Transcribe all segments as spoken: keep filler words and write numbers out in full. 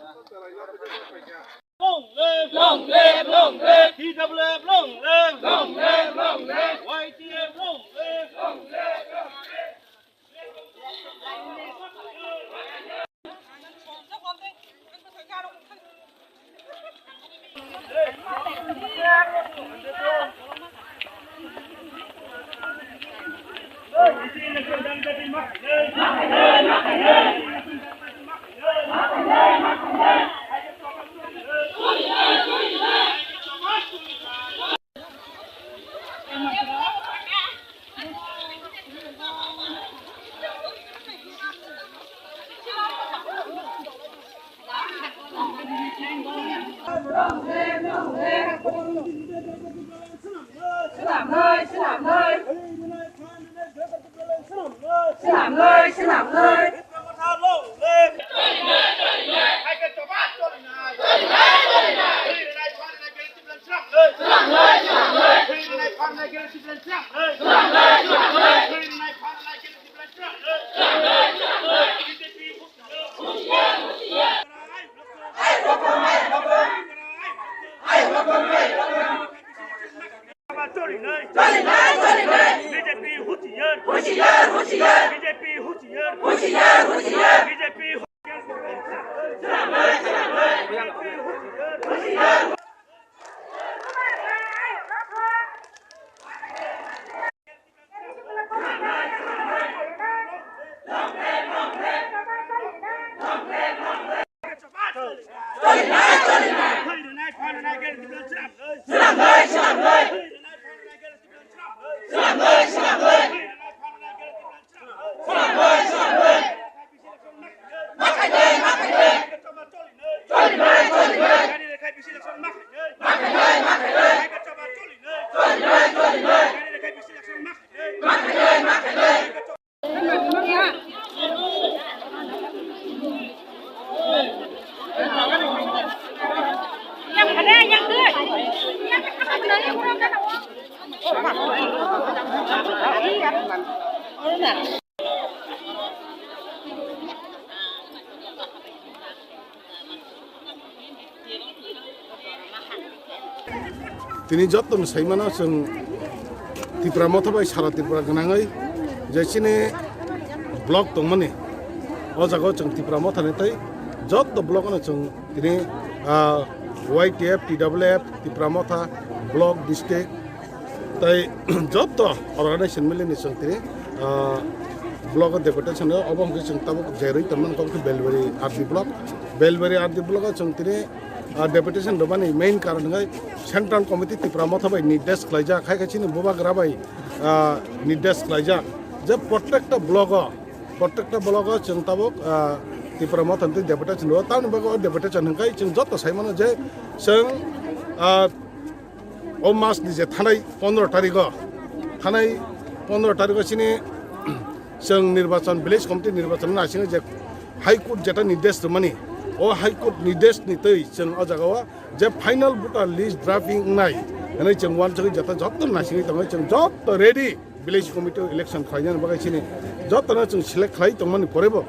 Long live! Long live! Long live! T W F long live! Long live! Long live! Y T F long live! Long live! Long live! Swnamnai, swnamnai. Swnamnai, swnamnai. B J P hushiyar! Hushiyar, hushiyar! B J P hushiyar! Hushiyar, hushiyar! B J P Tini joto no sai mano chwng Tipra Motha bai sara Tripura gwnangwi je chini block tongmani, o jaga o chwng Tipra Motha ni tei joto block no chwng tini, ah, Y T F, T W F, Tipra Motha, block, district, tei joto organization mili ni chwng tini, ah, block o deputation o, obo hwnkhe chwng tabuk jerwi tongmani kok khe Belbari R D block, Belbari R D block o chwng tini, ah, deputation rwmani main karon hwnkhe Central Committee Tipra Motha bai nirdesh khlaijak, hai khe chini bubagra bai, ah, nirdesh khlaijak je protekta block o, protekta block o chwng tabuk, ah, Tipra Motha ni deputation rwo, tamni bagwi o deputation hwnkhe chwng joto sai mano je chwng, ah, o mas ni je thanai pondro tarikh o, thanai pondro tarikh o chini chwng nirbachon, village committee nirbachon naisingwi je High Court jeta nirdesh rwmani, o High Court nirdesh ni twi chwng o jaga o je final voter list drafting wngnai hwnwi chwng uansugwi jeta joto naisingwi tongwi chwng joto ready. Village committee election khlainani bagwi chini jotono chwng select khlai tongmani porebo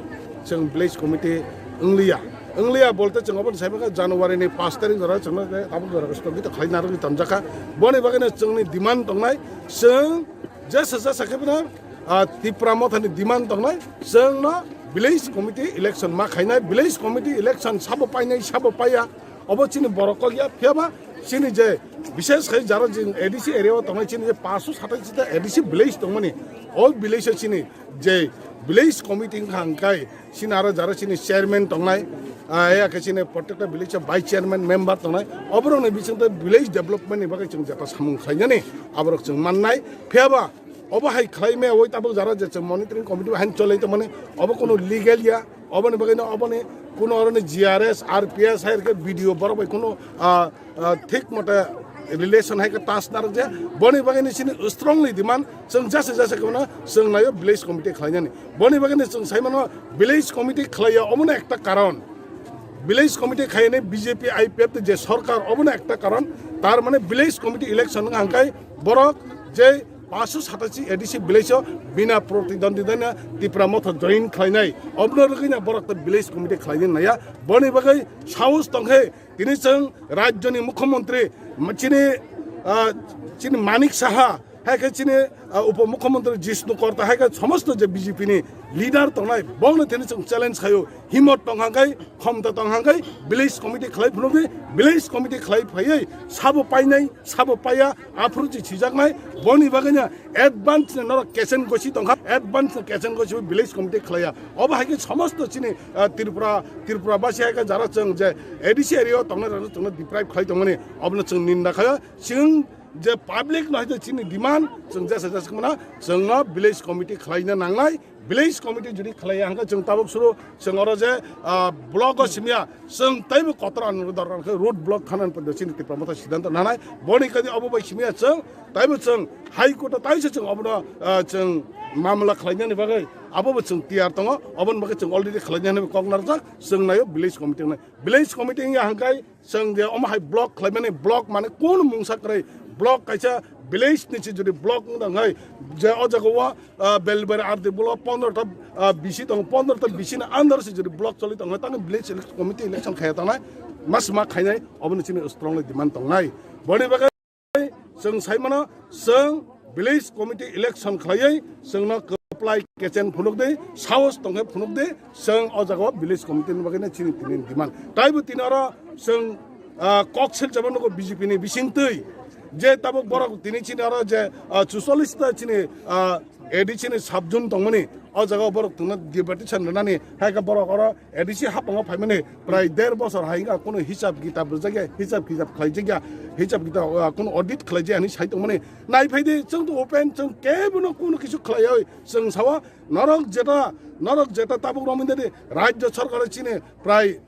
chwng village committee wngliya. Wngliya bolte chwng obono sai mangkha January ni pash tarikh jora chwngno khe tabuk jora stogito khlai narwgwi tonjakha. Boni bagwino chwngni demand tongnai, chwng jesa jesa khe bono, ah, Tipra Mothani demand tongnai, chwngno village committee election ma khainai, village committee election sabo painai, sabo paiya. Obo chini borok kok ya, phiya ba chini je bishesh khai jara jing A D C area o tongnai chini je paanch sho satais ta A D C village tongmani, o village o chini je village committee wngkha hwnkhe chini aro jara chini chairman tongnai, ah, ya khe chini protekta village o vice chairman member tongnai, oborokni bisingtwi village development ni bagwi chwng jeta samung khlainani aborok chwng mannai, phiya ba obo hai khlai maya oi tabuk jara je chwng monitoring committee bai haino cholai tongmani, obo kunu legal ya, oboni bagwino oboni kunu oroni G R S, R P S, hai khe B D O borok bai kunu, ah, ah, thik mote relation hai khe tas narwk je, boni bagwino chini strongly demand, chwng jesa jesa khe mano chwng naio village committee khlainani, boni bagwino chwng sai mano village committee khlaiya omono ekta karon. Village committee khainai B J P I P F je sarkar obono ekta karon, tar mane village committee election wngkha hwnkhe borok je paanso satashi A D C village o bina protidwandita no Tipra Motha join khlainai. Obno rwgwino borok to village committee khlainai naya. Boni bagwi saos tongkhe tini chwng rajyoni mukhyamantri chini, ah, chini Manik Saha, hai khe chini, ah, upo mukhyamantri Jishnu Korta, hai khe somosto je B J P ni leader tongnai, bongno tini chwng challenge khaio. Himot tong hangkai, khomta tong hangkai, village committee khlai phunukdi, village committee khlai phaiwi sabo painai, sabo paiya, aphuru chi sijaknai, boni bagwino advance no norok kechen gosi tongkha, advance no kechen gosi village committee khlaiya. Obo hai khe somosto chini, ah, Tripura, Tripura basi hai khe jara chwng je A D C area o tongnai rok chwngno deprive khlai tongmani, obono chwng ninda khaio. Chwng je public no hai khe chini demand, chwng jesa jesa khmana, chwngno village committee khlaina nangnai. Village committee jodi khlaiya hwnkhe chwng tabuk suru chwng oro je, ah, block o simiya chwng taibo kotor anw dorkar khe road block khanani pwdw chini Tipra Motha siddhanto nanai. Boni kadi obo bai simiya chwng taibo chwng High Court o taisa chwng obono, ah, chwng mamla khlainani bagwi abobo chwng tiyar tongo. Oboni bagwi chwng already khlainani kok narwkjak, chwng naio village committee wngnai. Village committee wngya hwnkhe chwng je omo hai block khlaimani, block mane kunu mungsa kwrwi, block kaisa village ni se jodi block wng tong hai, je o jaga o, ah, Belbari R D block pondro ta, ah, bisi tongo, pondro ta bisi ni under se jodi block choli tong hai, tamo village elec-, committee election khaiya tongnai, mas ma khainai, oboni chini strongly demand tongnai. Boni bagwi chwng sai mano, chwng village committee election khlaiwi chwngno kwplai kechen phunukdi, sahos tongkhe phunukdi, chwng o jagao village committee ni bagwino chini tini demand. Taibo tini oro chwng, ah, kok selchama nugo B J P ni bisingtwi, je tabuk borok tini chini oro je, ah, chuchollis ta chini, ah, A D C ni sub zone tongmani, o jaga o borok tongna deportation rwnani, hai khe borok oro A D C haphango phaimani prai der bosor hai wngkha, kunu hisab kitab rwjakya, hisab kitab khlaijakya, hisab kitab, ah, kunu audit khlaijak hinwi sai tongmani. Nai phai di, chwng to open, chwng kebono kunu kisu khlaiwi chwng sao, norok jeta, norok jeta tabuk romwi di, rajya sarkar chini prai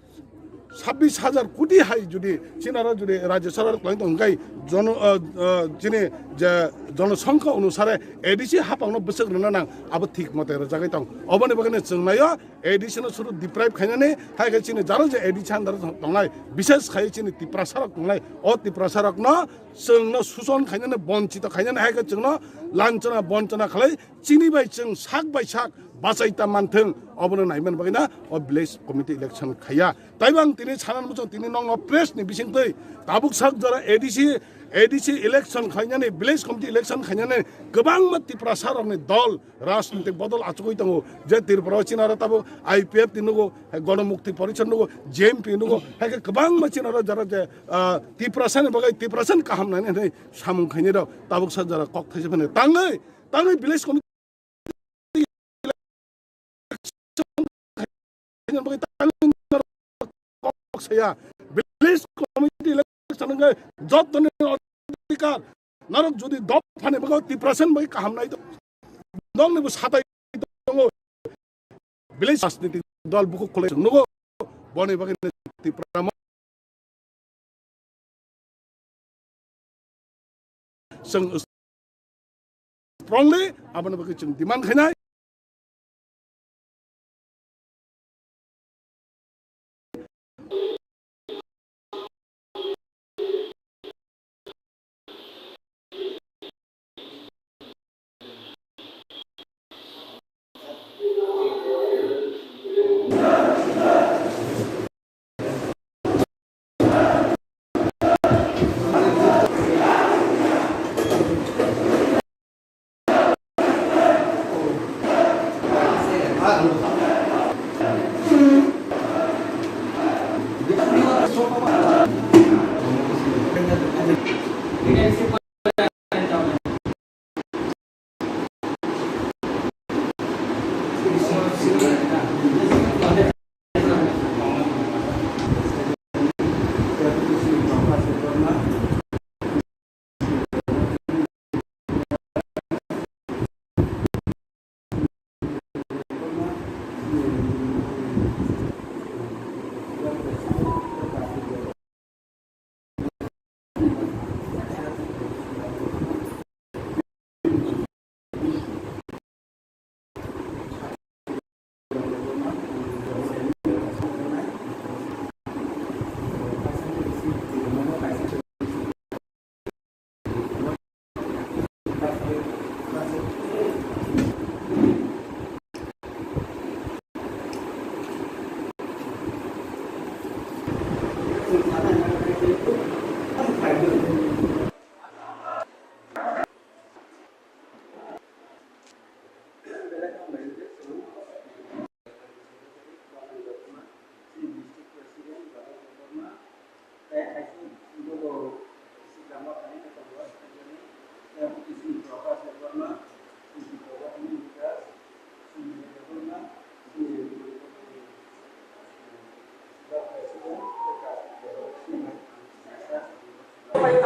sabbish hajar koti hai jodi chinaro jodi rajya sarkar kwlai tong khe jono, ah, ah, chini je jonosongkha onusare A D C haphangno bwswk rwna nang abo thik mote rwjagwi tong. Oboni bagwino chwng naio A D C no suru deprive khainani, hai khe chini jaro je A D C under tongnai, bishes khai chini Tiprasa rok tongnai, o Tiprasa rokno chwngno suson khainani, bonchito khainani, hai khe chwngno lanchana bonchana khlai chini bai chwng sak bai sak bachai ta manthwng, obono naiman bagwi na o village committee election khaiya. Taibo ang tini sana muchung tini nokno press ni bisingtwi tabuk sak jora A D C, A D C election khainani, village committee election khainani kwbangma Tiprasa rokni dol rajnitik bodol achugwi tongo, je Tripura o chinaro tabuk I P F T nugo, Gono Mukti Porishad nugo, J M P nugo, hai khe kwbangma chinaro jara je, ah, Tiprasa ni bagwi, Tiprasa ni kaham nani hinwi samung khainai rok tabuk sak jora kok thaisa phano tangwi, tangwi village committee kok saya, village committee election wngkhe jotoni adhikar, norok jodi dophani bagwi Tiprasa ni bagwi kaham nai tong, nokni bo satai tongo, village rajnitik dol bukhuk khulai nugo, boni bagwi Tipra mo-, chwng strongly aboni bagwi chwng demand khainai.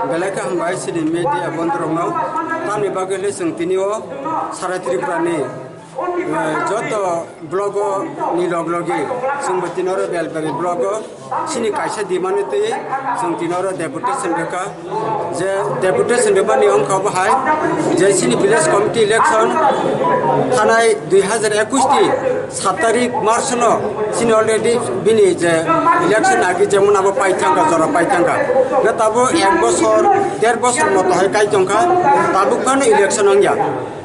Belai khe hambai chini media bondorokno. Tamni bagwi le chwng tini o Sara Tripura ni, eh, joto block o ni log logi chwngbo tini oro Belpari block o chini kaisa demand twi chwng tini oro deputation rwkha. Je deputation rwmani wngkha bo hai je chini village committee election thanai dui hazar ekush ni sat tarik March no chini already bini je election agi jemon abo pai thangkha, jora pai thangkha. Hwnkhe tabuk ek bosor, der bosor moto hai kai tongkha, tabuk phano election wngya.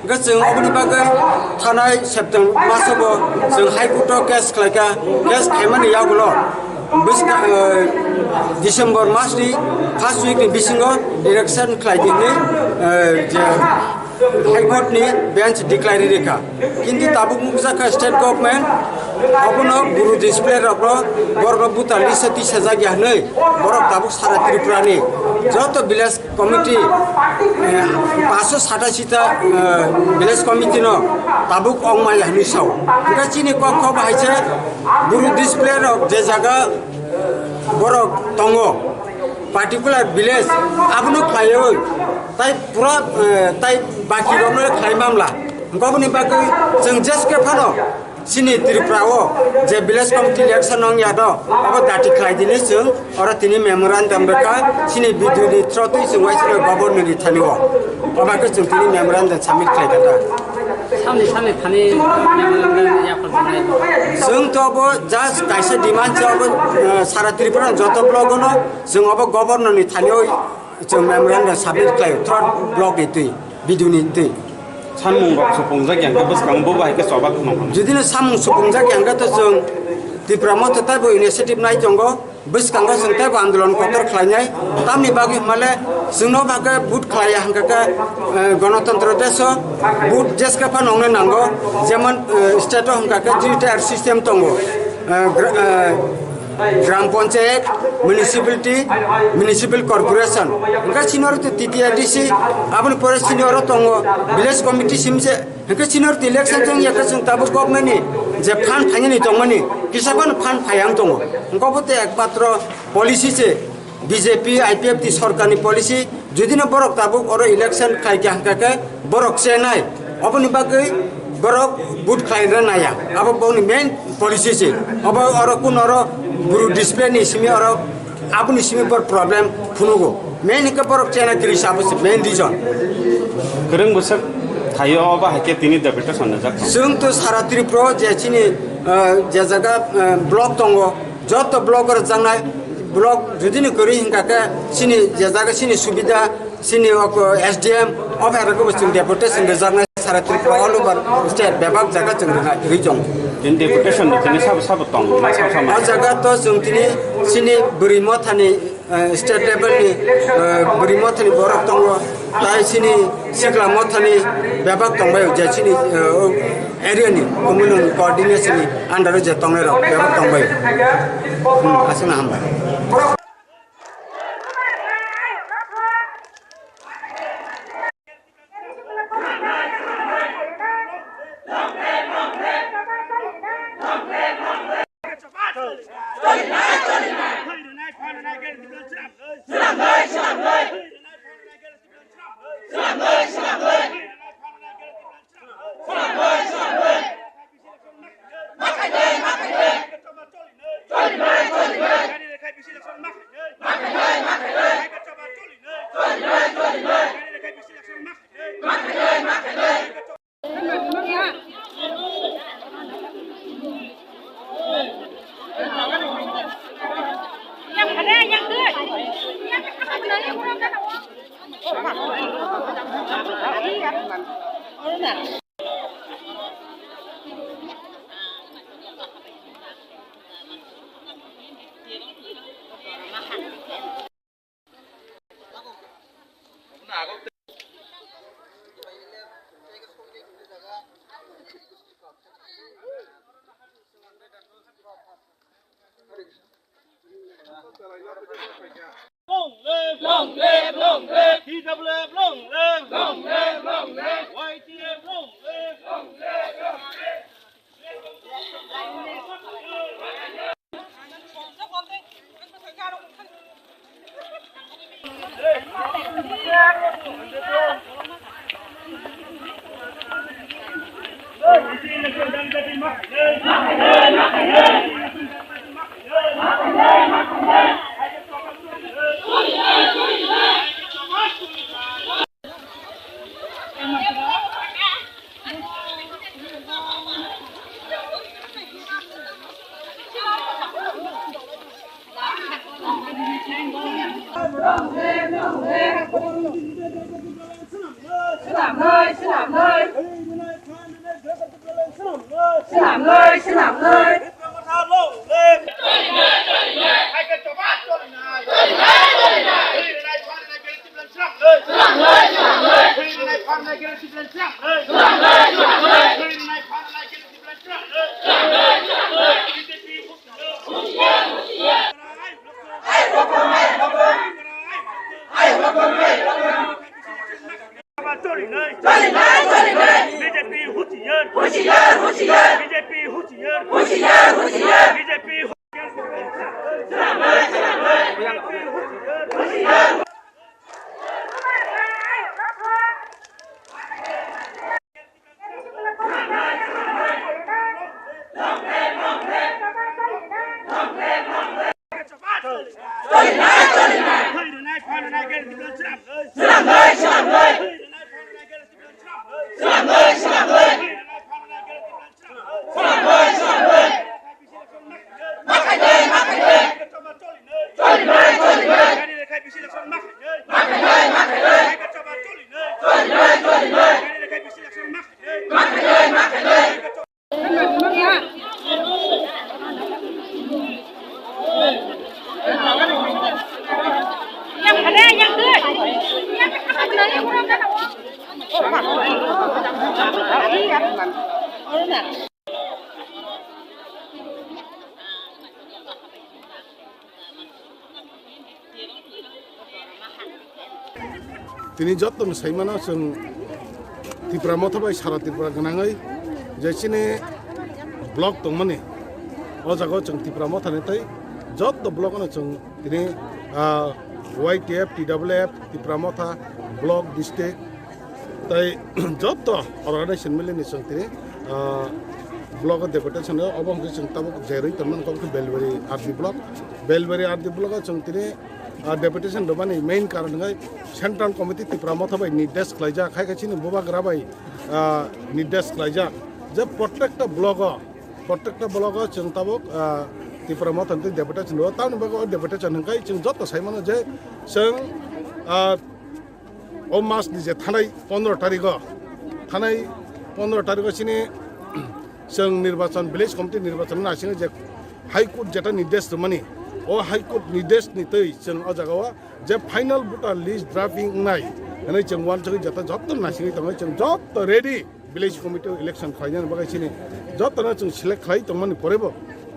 Hwnkhe chwng oboni bagwi thanai September masobo chwng High Court o case khlaikha, case khaimani yagulo bwskang, eh, December mas ni first week ni bisingo election khlai di hwnwi, eh, je High Court ni bench declare rikha. Kintu tabuk nukjakha state government abono buru display rokno borokno buta lisa tisa jagya hwnwi borok tabuk sara Tripura ni joto village committee, eh, paanso satashi ta, eh, village committee no tabuk ongmaya hwnwi sao. Hwnkhe chini kok kok hai se buru display rok je jaga borok tongo, particular village abono khlaiwi tai pura, eh, tai baki rokno khlai mamla. Hwnkhe oboni bagwi chwng jeske phano chini Tripura o je village committee election wng ya do, abo dati khlai dini chwng oro tini memorandum rwkha, chini B D O ni through twi chwng uaisukha governor ni thani o. Obo khe chwng tini memorandum submit khlai kha da. Samni samni thani memorandum yapharjaknai. Chwng to obo just kaisa demand se obo, eh, sara Tripura joto block o no chwng obo governor ni thani o chwng memorandum submit khlai through block ni twi. Biduni twi. Samung rok supungjak yang khe bwskango bo bai khe choba kheno. Judino samung supungjak yang khe to chwng Tipra Motha taibo initiative nai tongo, bwskango chwng taibo andolon kotor khlainai. Tamni bagwi hwnmale chwngno bagwi vote khlaiya hwnkha khe, eh, Ganatantro deso vote jeske phano wngnai nango, jemon, eh, state o hwnkha khe three tier system tongo. Eh, gra-, eh, Gram Panchayat, Municipality, Municipal Corporation. Hwnkhe senior to T T R D C, aboni pore senior o tongo, Village Committee simse, hwnkhe senior to election chwng yakhe chwng tabuk government ni je fund phainani tongmani, kisa phano fund phaiya wng tongo. Hwnkhe obo tei ekmatro policy se, B J P, I P F T sorkarni policy, judino borok tabuk oro election khlai kha hwnkha khe borok chenai, oboni bagwi borok vote khlai rwna naya. Abo boni main policy se. Obo oro kun oro buru display ni simi oro aboni simi bor problem phunugo. Main hwnkhe borok chena kwrwi se abo se main reason. Kwrwng bwswk thaio obo hai khe tini deputation rijak. Chwng to sara Tripura o je chini, eh, je jaga, eh, block tongo, joto block o rwjaknai block judino kwrwi hwnkha khe chini je jaga chini subida Chini o S D M o phairok bo chwng deputation rwjaknai sara Tripura all over state bebak jaga chwng rwna rwi tongo. Tini deputation ni tini sabo sabo tong, ma sabo sabo. O jaga to chwng tini chini bwrwi mothani, eh, state level ni, eh, bwrwi mothani borok tongo, tai chini sikla mothani bebak tongbai je chini, eh, o area ni communal coordination ni under o je tongnai rok bebak tongbai. Hmm, aswkno hambai. Long live, long live, long live. T W F long live. Long live, long live. Y T F long live. Long live, long live. Swnamnai, swnamnai. Swnamnai, swnamnai. B J P huchiyar. Huchiyar, huchiyar. B J P huchiyar. Huchiyar, huchiyar. B J P huchiyar. Tini joto no sai mano chwng Tipra Motha bai sara Tripura gwnangwi je chini block tongmani, o jaga o chwng Tipra Motha ni tei joto block no chwng tini, ah, Y T F, T W F, Tipra Motha, block, district, tei joto organization mili ni chwng tini, ah, block o deputation o, obo hwnkhe chwng tabuk jerwi tongmani kok khe Belbari R D block. Belbari R D block o chwng tini, ah, deputation rwmani main karon hwnkhe Central Committee Tipra Motha bai nirdesh khlaijak, hai khe chini bubagra bai, ah, nirdesh khlaijak je protecta block o, protecta block o chwng tabuk, ah, Tipra Motha ni deputation rwo. Tamoni bagwi o deputation hwnkhe chwng joto sai mano je chwng, ah, o mas ni je thanai pondro tarikh o, thanai pondro tarikh o chini chwng nirbachon, village committee nirbachon naisingwi je High Court jeta nirdesh rwmani, o High Court nirdesh ni twi chwng o jaga o je final voter list drafting wngnai hwnwi chwng uansugwi jeta joto naisingwi tongnai, chwng joto ready village committee election khlainani bagwi chini jotono chwng select khlai tongmani porebo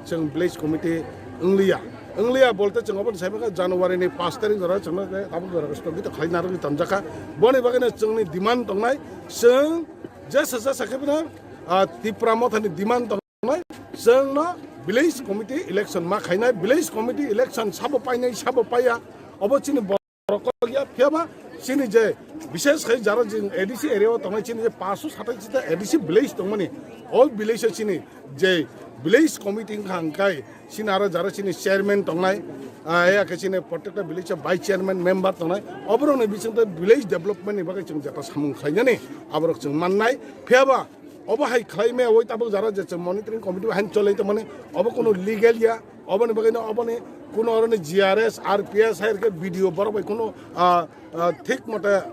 chwng village committee wngliya. Wngliya bolte chwng obo sai mano January ni pash tarikh jora chwngno abo jora stogito khlai narwgwi tonjakha. Boni bagwino chwngni demand tongnai, chwng jesa jesa khe bono, ah, Tipra Mothani demand tongnai, chwngno village committee election ma khainai, village committee election sabo painai, sabo paiya, obo chini borok kok ya, phiya ba chini je bishesh khai jara jing A D C area o tongnai chini je paanch sho satai chita A D C village tongmani, o village o chini je village committee wngkha hwnkhe chini aro jara chini chairman tongnai, ah, ya khe chini protecta village o vice chairman member tongnai, oborokni bisingtwi village development ni bagwi chwng jeta samung khlainani aborok chwng mannai, phiya ba obo hai khlai maya oi tabuk jara je chwng monitoring committee bai haino cholai tongmani, obo kunu legal ya, oboni bagwino oboni kunu oroni G R S, R P S, hai khe B D O borok bai kunu, ah, ah, thik mote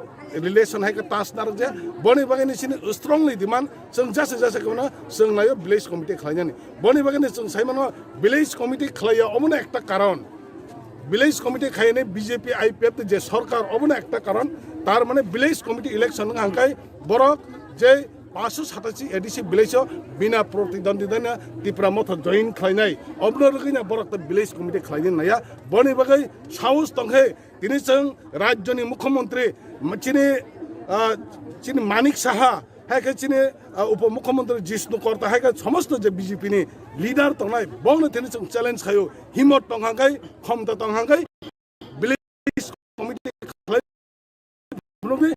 relation hai khe touch narwk je, boni bagwino chini strongly demand, chwng jasa jasa khe bono chwng naio village committee khlainani. Boni bagwino chwng sai mano village committee khlaiya omono ekta karon. Village committee khainai B J P I P F je sarkar obono ekta karon, tar mane village committee election wngkha hwnkhe borok je paanso satashi A D C village o bina protidwandita no Tipra Motha join khlainai. Obno rwgwino borok to village committee khlainai naya. Boni bagwi saos tongkhe tini chwng rajyoni mukhyamantri chini, ah, chini Manik Saha, hai khe chini, ah, upo mukhyamantri Jishnu Korta, hai khe somosto je B J P ni leader tongnai, bongno tini chwng challenge khaio, himot tong hangkai, khomta tong hangkai, village committee khlai phunukdi,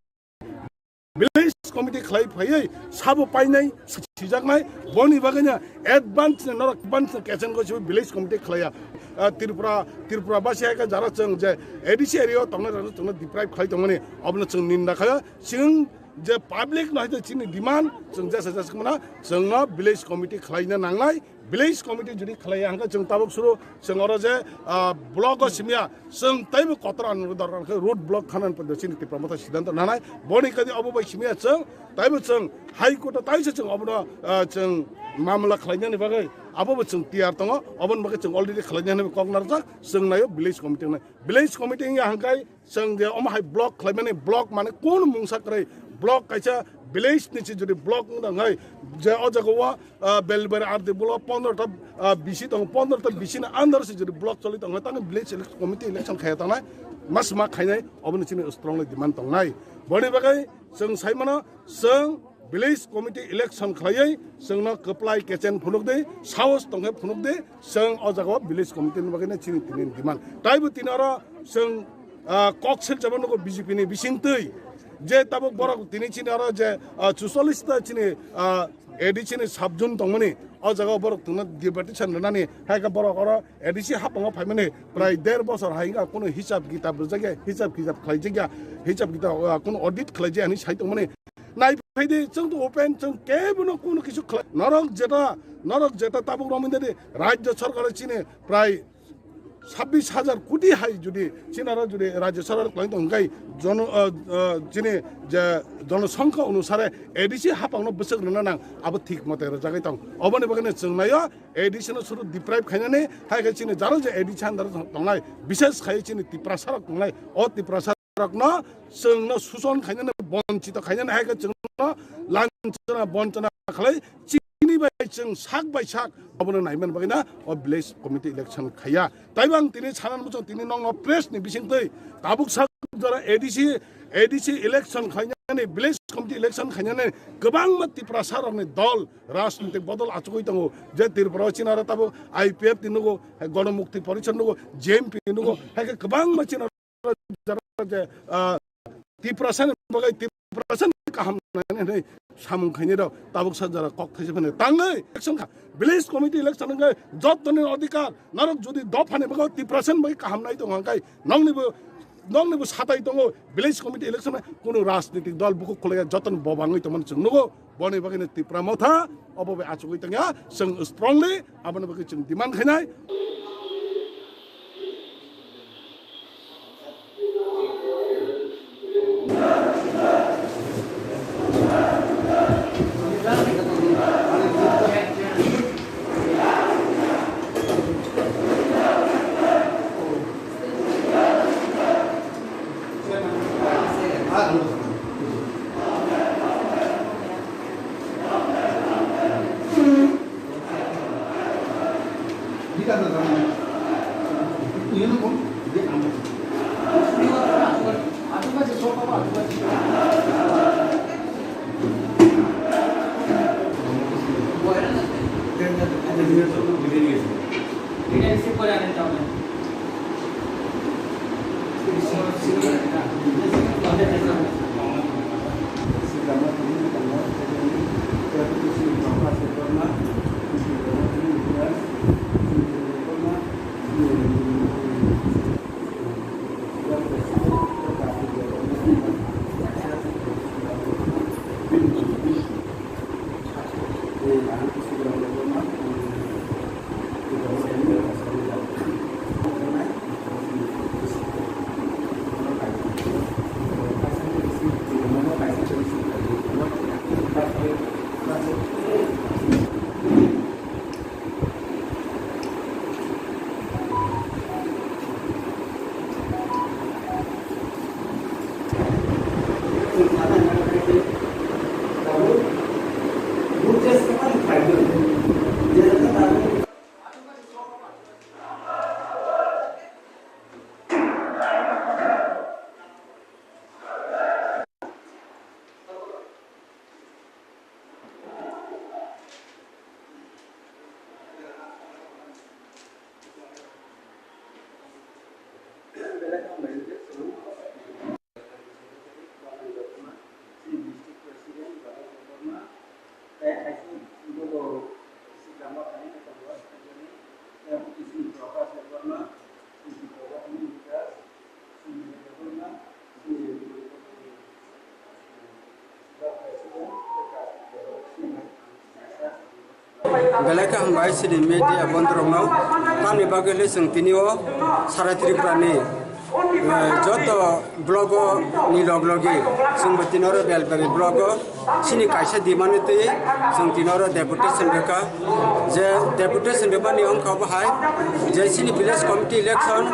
village committee khlai phaiwi sabo painai, sijaknai, boni bagwino advance no norok advance no kechengo se village committee khlaiya. Ah, Tripura, Tripura basi hai khe jara chwng je A D C area o tongnai rok chwngno deprive khlai tongmani, obono chwng ninda khaio. Chwng je public no hai chini demand, chwng jesa jesa khmana, chwngno village committee khlaina nangnai. Village committee jodi khlaiya hwnkhe chwng tabuk suru chwng oro je, ah, block o simiya chwng taibo kotor anw dorkar khe road block khana pwrwngwi chini Tipra Motha siddhanto nanai. Boni kadi obo bai simiya chwng taibo chwng High Court o taisa chwng obono, ah, chwng mamla khlainani bagwi abobo chwng tiyar tongo. Oboni bagwi chwng already khlainani kok narwkjak, chwng naio village committee wngnai. Village committee wngya hwnkhe chwng je omo hai block khlaimani, block mane kunu mungsa kwrwi, block kaisa village ni se jodi block wng tong hai, je o jaga o, ah, Belbari R D block pondro ta, ah, bisi tongo, pondro ta bisi ni under se jodi block choli tong hai, tamo village elec-, committee election khaiya tongnai, mas ma khainai, oboni chini strongly demand tongnai. Boni bagwi chwng sai mano, chwng village committee election khlaiwi chwngno kwplai kechen phunukdi, sahos tongkhe phunukdi, chwng o jaga o village committee ni bagwi no chini tini demand. Taibo tini oro chwng, ah, kok selchama nugo B J P ni bisingtwi je tabuk borok tini chini oro je, ah, chuchollish ta chini, ah, A D C ni sub zone tongmani, o jaga o borok tongna deportation rwnani, hai khe borok oro A D C haphango phaimani prai der bosor hai wngkha, kunu hisab kitab rwjakya, hisab kitab khlaijakya, hisab kitab, ah, kunu audit khlaijak hinwi sai tongmani. Nai phaidi, chwng to open, chwng kebono kunu kisu khlai. Norok jeta, norok jeta tabuk romwi dadi, rajya sarkar chini prai sabbish hajar koti hai jodi, chini aro jodi rajya sarkar khlai tong kai, jono, ah, ah, chini je jonosongkha onusare A D C haphangno bwswk rwna nang, abo thik mote rwjagwi tong. Oboni bagwino chwng naio, A D C no suru deprive khainani, hai khe chini jaro je A D C under tongnai, bishes khai chini Tiprasa rok tongnai, o Tiprasa rokno chwngno suson khainani, bonchito khainani, hai khe chwngno lanchana bonchana khlai chini bai chwng sak bai sak abono naiman bagwina o village committee election khaiya. Taibo ang tini sana muchung tini nokno press ni bisingtwi tabuk sak jora A D C, A D C election khainani, village committee election khainani kwbangma Tiprasa rokni dol rajnitik bodol achugwi tongo, je Tripura o chini aro tabuk I P F T nugo, Ganamukti Porishad nugo, J M P nugo, hai khe kwbangma chini aro jara je, ah, Tiprasa ni bagwi Tiprasa ni kaham nai hinwi samung khainai rok tabuk sa jora kok thaisa phano tangwi election kha, village committee election wngkhe jotoni odhikar, norok jodi dophani bagwi Tiprasa ni bagwi kaham nai tongo hwnkhe nokni bo Nokni bo satai tongo, village committee election kunu rajnitik dol bukhuk khulaiya jotono bobangwi tongmani chwng nugo. Boni bagwino Tipra Motha obo bai achugwi tongya, chwng strongly aboni bagwi chwng demand khainai. Belai khe hambai chini media bondrokno. Tamni bagwi le chwng tini o sara Tripura ni, eh, joto blogo ni log logi chwngbo tini oro Belpari blogo chini kaisa demand twi chwng tini oro deputation rwkha. Je deputation rwmani wngkha obo hai je chini village committee election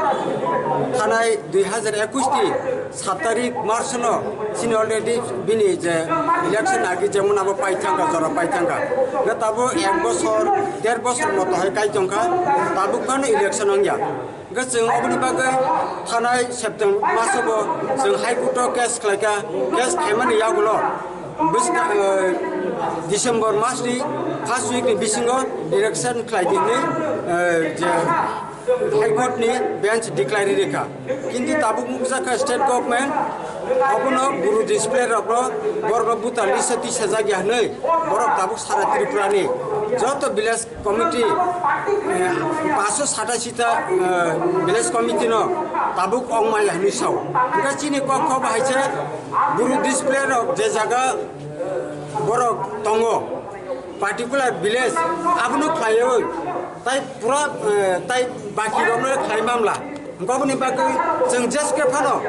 thanai dui hazar ekush ni sat tarik March no chini already bini je election agi jemon abo pai thangkha, jora pai thangkha. Hwnkhe tabuk ek bosor, der bosor moto hai kai tongkha, tabuk phano election wngya. Hwnkhe chwng oboni bagwi thanai September masobo chwng High Court o case khlaikha, case khaimani yagulo bwskang, eh, December mas ni first week ni bisingo election khlai di hinwi, eh, je High Court ni bench declare rikha. Kintu tabuk nukjakha state government abono buru display rokno borokno buta lisa tisa jagya hinwi borok tabuk sara Tripura ni joto village committee, eh, paso sata sita, eh, village committee no tabuk ongmaya hinwi sao. Hwnkhe chini kok kok bahai se buru display rok je jaga borok tongo, particular village, abono khlaiwi, tai pura, eh, tai baki rokno khlai mamla. Hwnkhe oboni bagwi chwng jeske phano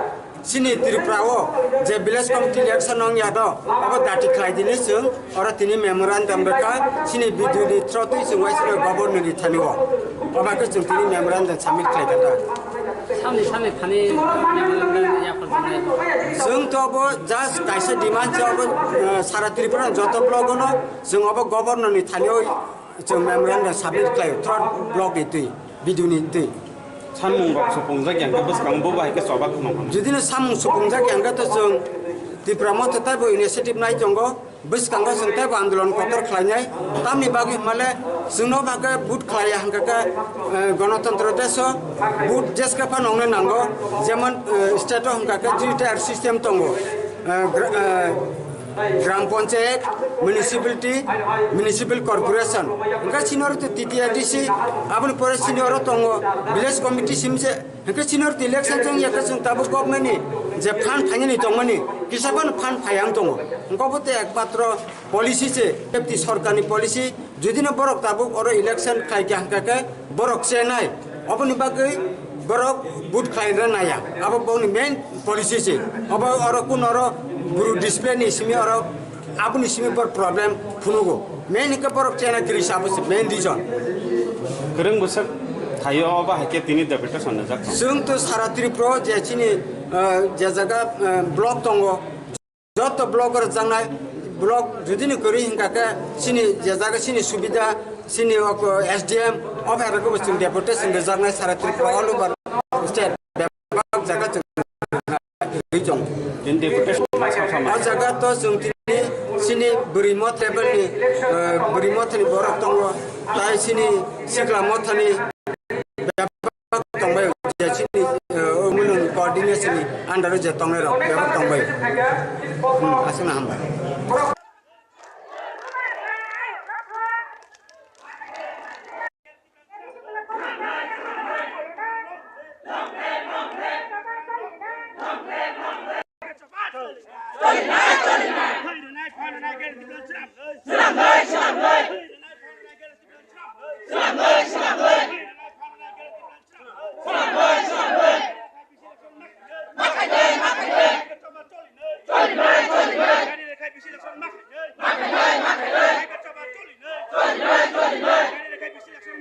chini Tripura o je village committee election wngya do, abo dati khlai dini chwng oro tini memorandum rwkha, chini B D O ni through twi chwng waisino governor ni thani o. Obo khe chwng tini memorandum submit khlai kha ta. Samni samni thani memorandum yapharjaknai. Chwng to obo just kaisa demand se obo, eh, sara Tripura joto block ono chwng obo governor ni thani o chwng memorandum submit khlai through block ni twi, B D O ni twi. Sanmung rok supungjak yang khe bwskango bo bai khe choba kheno. Judino samung supungjak yang khe to chwng Tipra Motha taibo initiative nai tongo. Bwskango chwng teibo andolon kotor khlainai, tamni bagwi hwnmale chwngno bagwi vote khlaiya hwnkha khe, eh, Ganatantro deso vote jeske phano wngnai nango, jemon, eh, state o hwnkha khe three tier system tongo, eh, gra-, eh, Gram Panchayat, Municipality, Municipal Corporation, hwnkhe senior to T T R D C, aboni pore senior o tongo, Village Committee simse, hwnkhe senior election chwng ya khe chwng tabuk government ni je fund phainani tongmani, kisa phano fund phaiya wng tongo. Hwnkhe obo tei ekmatro policy se, F T sorkar ni policy, judino borok tabuk oro election khlai kha hwnkha khe borok chenai, oboni bagwi borok vote khlaina naya, abo boni main policy se. Obo oro kun oro buru display ni simi oro aboni simi bor problem phunugo. Main hwnkhe borok chena kiri se, abo se main reason. Kwrwng bwswk thaio obo hai khe tini deputation rijak. Chwng to sara Tripura o je chini, eh, je jaga, eh, block tongo, joto block o rwjaknai, block judini kwrwi hwnkha khe chini je jaga chini subida, chini o S D M, o phairokgo bo chwng deputation rwjaknai sara Tripura all over state. Bebak jaga chwng rwi tongo. Tini deputation ma sa sa ma. O jaga to chwng tini chini bwrwi motha level ni, eh, bwrwi motha ni borok tongo, tai chini sikla motha ni bebak tongbai, je chini, eh, o mwnwi coordination ni under o je tongnai rok bebak tongbai. Hmm, aswkno hambai.